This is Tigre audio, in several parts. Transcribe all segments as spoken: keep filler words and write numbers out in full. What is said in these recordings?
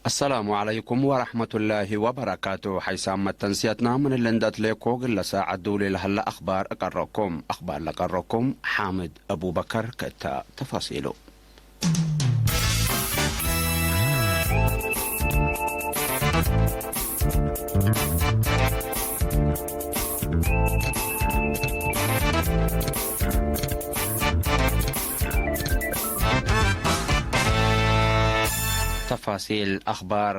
አሰላሙ ዐለይኩም ወረሕመቱላሂ ወበረካቱ። ሐይሳም መተንስየትና ምን እሊ እንደ አትሌኮ እግል ለሳዐት ዱሊ ለሀለ አኽባር እቀረኩም። አኽባር ለቀረኩም ሓምድ አቡበከር። ከእተ ተፋሲሉ። ተፋሲል አኽባር።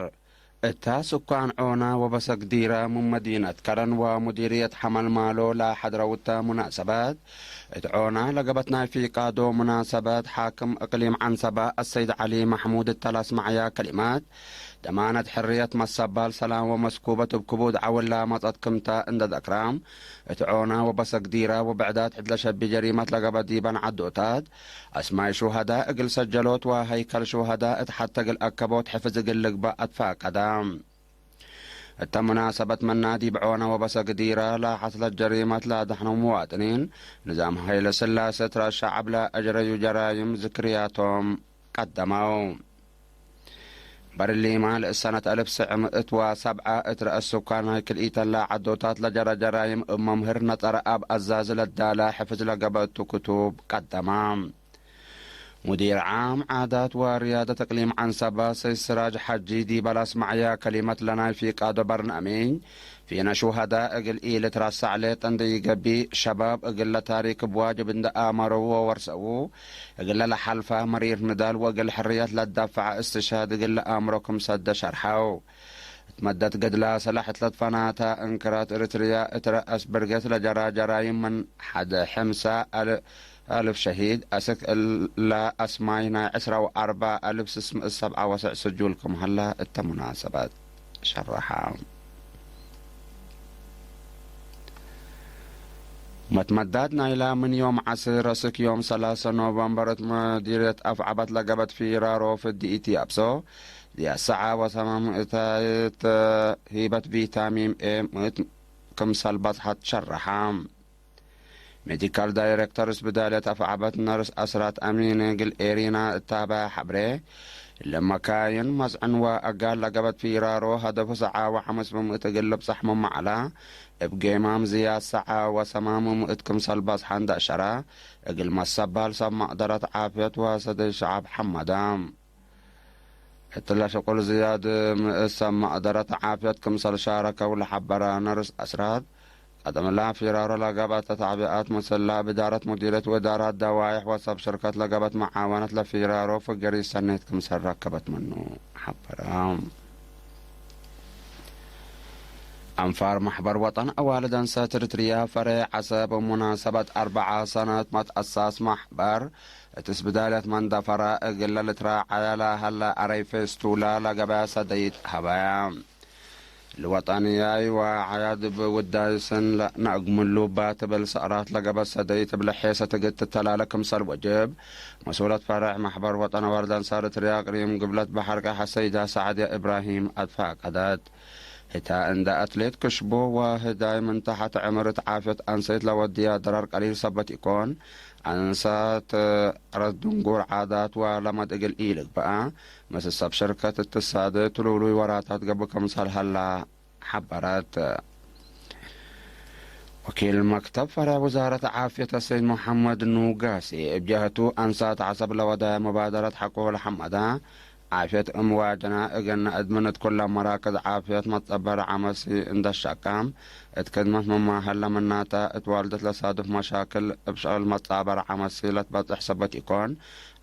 እታ ስኳን ዖና ወበሰግዲራ ምን መዲነት ከረን ወሙዲርየት ሐመልማሎ ለሐድረው እተ ሙናሰበት፣ እት ዖና ለገበት ናይ ፊቃዶ ሙናሰበት፣ ሓክም እቅሊም ዐንሰባ አሰይድ ዐሊ መሕሙድ እተ ለአስመዐያ ከሊማት፣ ደማነት ሕርየት መሰባል ሰላም ወመስኩበት እብ ክቡድ ዐውላ መጸት ክምተ እንደ ዘክራ፣ እት ዖና ወበሰግዲራ ወብዕዳት እት ለሸቢ ጀሪመት ለገበት ዲበን ዐዶታት፣ አስማይ ሹሀዳ እግል ሰጀሎት ወሀይከል ሹሀዳ እት ሐተ እግል አከቦት ሕፍዝ እግል ልግበእ አትፋቀደ። እተ ሙናሰበት መና ዲብ ዖና ወበሰግዲራ ለሐስለት ጀሪመት ለአደሕነው መዋጥኒን፣ ንዛም ሀይለ ስላሰ ትረ ሸዐብ ለአጅረዩ ጀራይም ዝክርያቶም ቀደመው። በርሊማ ለእሰነት አልፍ ስዕ ምእት ወሰብዐ እት ረአስ ሱካን ናይ ክልኢተን ለዐዶታት ለጀረ ጀራይም እብ መምህር ነጠረ አብ አዛዝ ለዳለ ሕፍዝ ለገበእቱ ክቱብ ቀደመ። ሙዲር ዓም ዓዳት ወርያደት እቅሊም ዐንሰባ ሰይድ ስራጅ ሐጂ ዲበ ለአስመዐያ ከሊመት ለናይ ፊቃዶ በርናምጅ፣ ፊነ ሹሀዳ እግል ኢልትረሳዕ ሌጠ እንዴ ኢገብእ፣ ሸባብ እግለ ታሪክ እብ ዋጅብ እንዴ አመረዉ ወወርሰዉ፣ እግለ ለሐልፈ መሪር ንዳል ወእግል ሕርየት ለትደፈዐ እስትሽሃድ እግል ለአምሮ ክም ሰደ ሸርሐው። እት መደት ገድላ ሰላሕ እት ለትፈናተ እንክራት ኤሪትርያ እት ረአስ ብርጌት ለጀራ ጀራይም ምን ሐደ ሕምሳ አል-፣ አልፍ ሸሂድ አስክ እለ አስማይ ናይ ዕስራ ወአርበዕ አልፍ ስስ ምእት ሰብዓ ወሰዕ ስጁል ክም ሀለ እተ ሙናሰበት ሸረሐ። መትመዳድ ናይላ ምን ዮም ዐስር አስክ ዮም ሰላሰ ኖቨምበር እት መዲርየት አፍዐበት ለገበት ፊራሮ ፍዲ ኢትያብሶ፣ ዚያድ ሰዓ ወሰማም እታይት ሂበት ቪታሚን ኤ ምእት ክምሰል በጽሐት ሸረሐ። ሜዲካል ዳይሬክተር እስብዳልየት አፍዐበት ነርስ አስራት አሚን እግል ኤሪና እታበ ሐብሬ፣ ለመካይን መጽዕን ወአጋል ለገበት ፊራሮ ሀደፉ ሰዓ ወሐምስ ብምእት እግል ልብጸሕ ምመ ዐላ፣ እብ ጌማም ዝያድ ሰዓ ወሰማም ምእት ክምሰል በጽሐ እንደ አሸረ፣ እግል መሰባል ሰብ መቅደረት ዓፍየት ወሰደይ ሸዐብ ሐመደ። እትለ ሽቁል ዝያድ ምእት ሰብ መቅደረት ዓፍየት ክምሰል ሻረከው ለሐበረ ነርስ አስራት፣ ቀደምላ ፊራሮ ለገብአት ተዕቢአት ምስላ እብ እዳረት ሙዲርየት ወእዳራት ደዋይሕ ወሰብ ሽርከት ለገበት መዓወነት ለፊራሮ ፍገሪት ሰኔት ክምሰል ረከበት ምኑ ሐበረ። አንፋር መሕበር ወጠን አዋልድ አንሰት ኤሪትርያ ፈሬዕ ዐሰብ፣ ሙናሰበት አርበዓ ሰነት መትአሳስ መሕበር፣ እት እስብዳልየት መንደፈራ እግለ ልትራዐየ ለሀለ አረይ ፌስቱላ ለገበያ ሰደይት ሀበያ። ለወጠንያይ ወዐያድ እብ ውዳይ ስን ለነአግምሉ ባትብል ሰዕራት ለገበት ሰደይት እብ ለሔሰት እግል ትተላለ ክምሰል ወጅብ፣ መስኡለት ፈሬዕ መሕበር ወጠን አዋልድ አንሳር ኤሪትርያ እቅሊም ግብለት በሐር ቀያሕ አሰይዳ ሳዕድያ እብራሂም አትፋቀደት። ህታ እንደ አትሌት ክሽቦ ወህዳይ ምን ተሐት ዕምር እት ዓፍየት አንሰይት ለወድያ ደራር ቀሊል ሰበት ኢኮን፣ አንሳት ዕረት ድንጉር ዓዳት ወለመድ እግል ኢልግበአ፣ ምስል ሰብ ሽርከት እትሳደ ትሉሉይ ወራታት ገብእ ክምሰል ሀላ ሐበረት። ወኪል መክተብ ፈሬዕ ውዛረት ዓፍየት አሰይድ መሐመድ ኑጋሴ እብ ጀህቱ፣ አንሳት ዐሰብ ለወዳየ ሙባደረት ሐቆ ለሐመዳ፣ ዓፍየት እም ዋጀና እግልነ አድምን እት ኩለ መራክዝ ዓፍየት መትጸበር ዐመሲ እንደ ሸቃም፣ እት ክድመት መማሀል ለምናተ እት ዋልደት ለሳድፍ መሻክል እብ ሸቅል መትጻበር ዐመሲ ለትበጽሕ ሰበት ኢኮን፣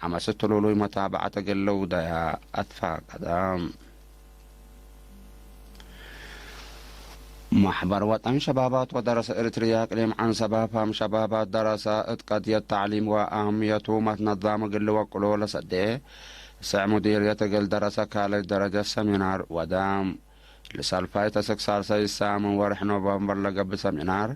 ዐመሲ ትሉሉይ መታብዐት እግል ልውደያ አትፋቀደ። መሕበር ወጠን ሸባባት ወደረሰ ኤሪትርያ እቅሊም ዐንሰባ ፋም ሸባባት ደረሰ እት ቀድየት ተዕሊም ወአህምየቱ መትነዛም እግል ልወቅሎ ለሰዴ፣ ሰዕ ሙዲርየት እግል ደረሰ ካልይ ደረጀት ሰሚናር ወደ። ለሳልፋይት አስክ ሳልሳይ ሳምን ወርሕ ኖቨምበር ለገብእ ሰሚናር፣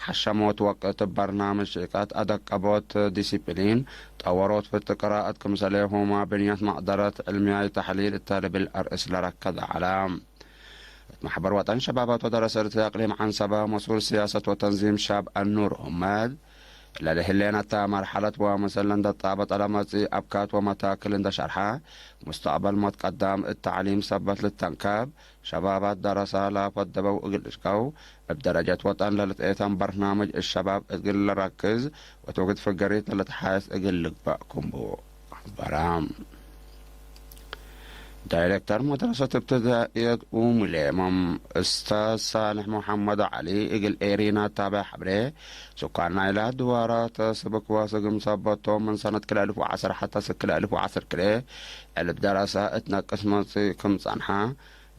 ሐሸሞት ወቅት በርናምጅ ሽቀት አደቀቦት ዲሲፕሊን፣ ጠወሮት ፍት ቅራአት ክምሰሌሁመ ብንየት መቅደረት ዕልምያይ ተሕሊል እተ ልብል አርእስ ለረከዘ ዐለ። እት መሕበር ወጠን ሸባባት ወደረሰ ኤሪትርያ እቅሊም ዐንሰባ፣ መስኡል ስያሰት ወተንዚም ሻብ አኑር ኡመድ፣ ለለህሌነተ መርሐለት ወምሰል እንደ ጣበጠ ለመጽእ አብካት ወመታክል እንደ ሸርሐ፣ ሙስተቅበል ሞት ቀዳም እት ተዕሊም ሰበት ልተንከብ፣ ሸባባት ደረሳ ለፈደበው እግል ልሽቀው፣ እብ ደረጀት ወጠን ለልትኤተን በርናምጅ እሸባብ እግል ልረክዝ ወትውግድ ፍገሪት ለልትሓየስ እግል ልግበእ ክምቡ። በራም። ዳይሬክተር መድረሰት እብትዳእየት ኡም ሌመም እስታዝ ሳልሕ መሐመድ ዐሊ እግል ኤሪና ታበ ሐብሬ፣ ሱካን ናይላ ድዋራት ስብክ ወስግም ሰበቶም ምን ሰነት ክልኤ አልፍ ወዐስር ሐተ ክልኤ አልፍ ወዐስር ክልኤ ዕልብ ደረሰ እት ነቅስ መጽእ ክም ጸንሐ፣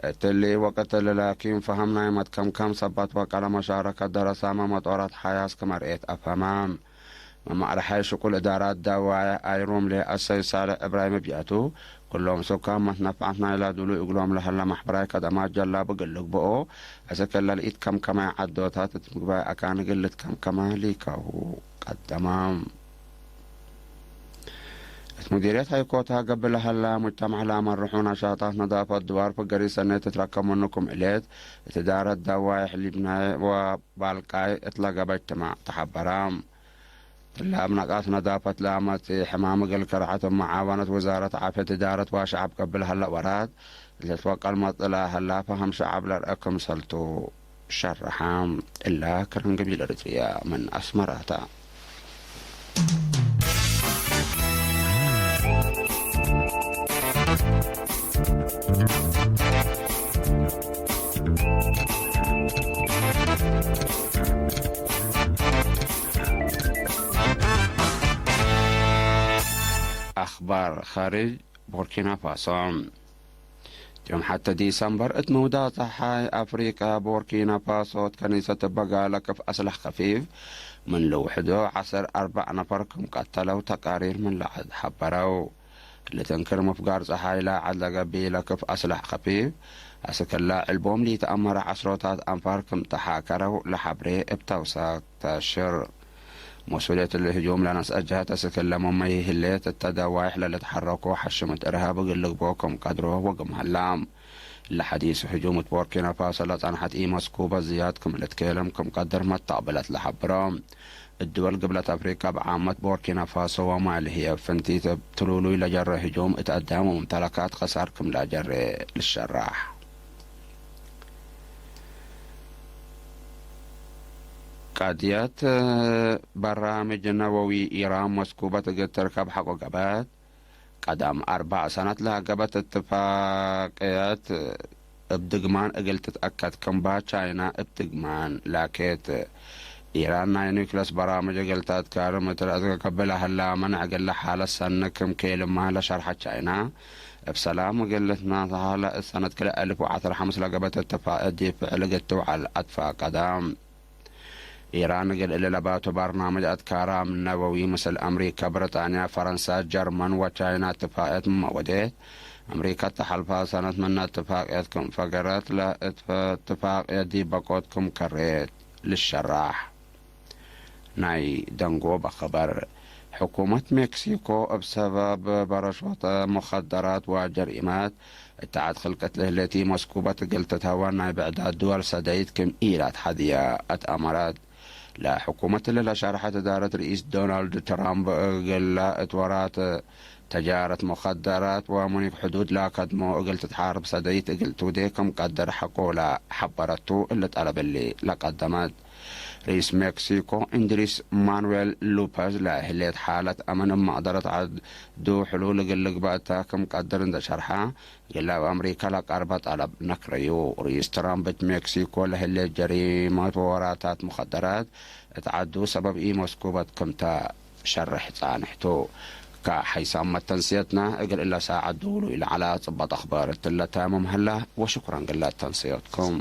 እትሊ ወቅት ለላኪን ፈሀም ናይ መትከምከም ሰበት ወቀለ መሻረከት ደረሳመ መጦራት ሐያስ ክመርኤት አፍሀመ። መማዕረሐይ ሽቁል እዳራት ዳዋየ አይሮምሌ አሰይድ ሳልሕ እብራሂም እብያቱ፣ ኩሎም ሱካን መትነፍዐት ናይላ ዱሉይ እግሎም ለሀለ ማሕበራይ ከደማት ጀላብ እግል ልግብኦ፣ አስክ እለ ለኢትከምከመ ዐዶታት እት ምግባይ አካን እግል ልትከምከመ ሊከሁ ቀደመ። እት ሙዲርየት ሀይኮታ ገብእ ለሀላ ሙጅተማዕ ለአመርሑ ነሻጣት ነዳፈት ድዋር ፍገሪ ሰኔት ትትረከብ ምኑ ክም ዕሌት፣ እት እዳረት ዳዋይሕ ሊብናይ ወባልቃይ እት ለገበ እጅትማዕ ተሐበረ። ትላብ ነቃት ነዳፈት ለአመጽእ ሕማም እግል ከርዐት እብ መዓወነት ውዛረት ዓፍየት እዳረት ወሸዐብ ገብእ ለሀለ ወራት፣ ለትወቀል መጽእ ለሀላ ፈሀም ሸዐብ ለርአ ክምሰልቱ ሸርሐ። እላ ክርን ገቢል ኤረትርያ ምን አስመራተ። አኽባር ኻርጅ። ቦርኪና ፋሶ። ዮም ሐተ ዲሰምበር እት ምውዳቅ ጸሓይ አፍሪቀ፣ ቦርኪና ፋሶ እት ከኒሰት እበ ጋለ ክፍ አስላሕ ከፊፍ ምን ልውሕዶ ዐስር አርበዕ ነፈር ክም ቀተለው ተቃሪር ምን ለዐድ ሐበረው። ልትንክር ምፍጋር ጸሓይ ለዐድ ለገቢለ ክፍ አስላሕ ከፊፍ፣ አስክ እለ ዕልቦም ሊተአመረ ዐስሮታት አንፋር ክም ተሓከረው ለሐብሬ እብ ተውሳክ ተአሽር። መስኡልየት እሊ ህጁም ለነስአት ጀሀት አስክ እለ መመይ ህሌት፣ እተ ደዋይሕ ለልትሐረኮ ሐሽመት እርሃብ እግል ልግብኦ ክም ቀድሮ ወግም ሀላ። እለ ሐዲስ ህጁም እት ቦርኪና ፋሶ ለጸንሐት ኢመስኩበ ዝያድ ክም ልትኬለም ክም ቀድር መተቅብለት ለሐብሮ። እድወል ግብለት አፍሪቀ ብዓመት ቦርኪና ፋሶ ወማሊ ህዬ ፍንቲት እብ ትሉሉይ ለጀረ ህጁም እት አዳም ወሙምተለካት ከሳር ክም ለአጀሬ ልሸራሕ። ቀድየት በራምጅ ነወዊ ኢራን መስኩበት እግል ትርከብ ሐቆ ገበት። ቀደም አርበዕ ሰነት ለሀገበት እትፋቅየት እብ ድግማን እግል ትትአከድ ክምባ ቻይና እብ ድግማን ላኬት። ኢራን ናይ ኒክለስ በራምጅ እግል ተአትካርም እት ለአትከከብለ ህላ መነዕ እግለ ሓለት ሰኒ ክም ኬልማ ለሸርሐት ቻይና፣ እብ ሰላም እግል ልትናሰሃ ለእት ሰነት ክልኤ አልፍ ወዐስር ሐምስ ለገበት እትፋቅየት ዲብ ፍዕል እግል ትውዐል አትፋቀደ። ኢራን እግል እሊ ለባቱ በርናምጅ አትካራም ነወዊ ምስል አምሪከ፣ ብሪጣንያ፣ ፈረንሳ፣ ጀርመን ወቻይና እትፋቅየት ምመ ወዴት፣ አምሪከ እተ ሐልፋ ሰነት ምነ እትፋቅየት ክም ፈገረት ለእት እትፋቅየት ዲብ በቆት ክም ከሬት ልሸራሕ። ናይ ደንጎበ ኸበር። ሕኩመት ሜክሲኮ እብ ሰበብ በረሾተ ሙኸደራት ወጀሪመት እት ዐድ ክልቀት ለህሌት ኢመስኩበት እግል ትትሀወን ናይ ብዕዳት ድወል ሰደይት ክም ኢላትሐድየ አትአመረት። ለሕኩመት እሊ ለሸርሐት እዳረት ርኢስ ዶናልድ ትራምፕ እግለ እት ወራት ተጃረት ሙኸደራት ወሙኒክ ሕዱድ ለከድሞ እግል ትትሓርብ ሰደይት እግል ትውዴ ክም ቀድር ሐቆ ለሐበረቱ እሊ ጠለብ እሊ ለቀደመት። ርኢስ ሜክሲኮ እንድሪስ ማኑዌል ሉፐዝ ለህሌት ሓለት አምን እብ መቅደረት ዐዱ ሕሉል እግል ልግበእ እተ ክም ቀድር እንደ ሸርሐ፣ እግለ እብ አምሪከ ለቀርበ ጠለብ ነክረዩ። ርኢስ ትራምፕ እት ሜክሲኮ ለህሌት ጀሪመት ወወራታት ሙኸደራት እት ዐዱ ሰበብ ኢመስኩበት ክምተ ሸርሕ ጻንሕ ቱ። ከሐይሳም መተንስየትነ እግል እለ ሳዐት ዱሉ ኢለዐለ ጽበጥ አኽባር እትለ ታምም ሀላ። ወሽኩረን ግለ ተንስዮትኩም።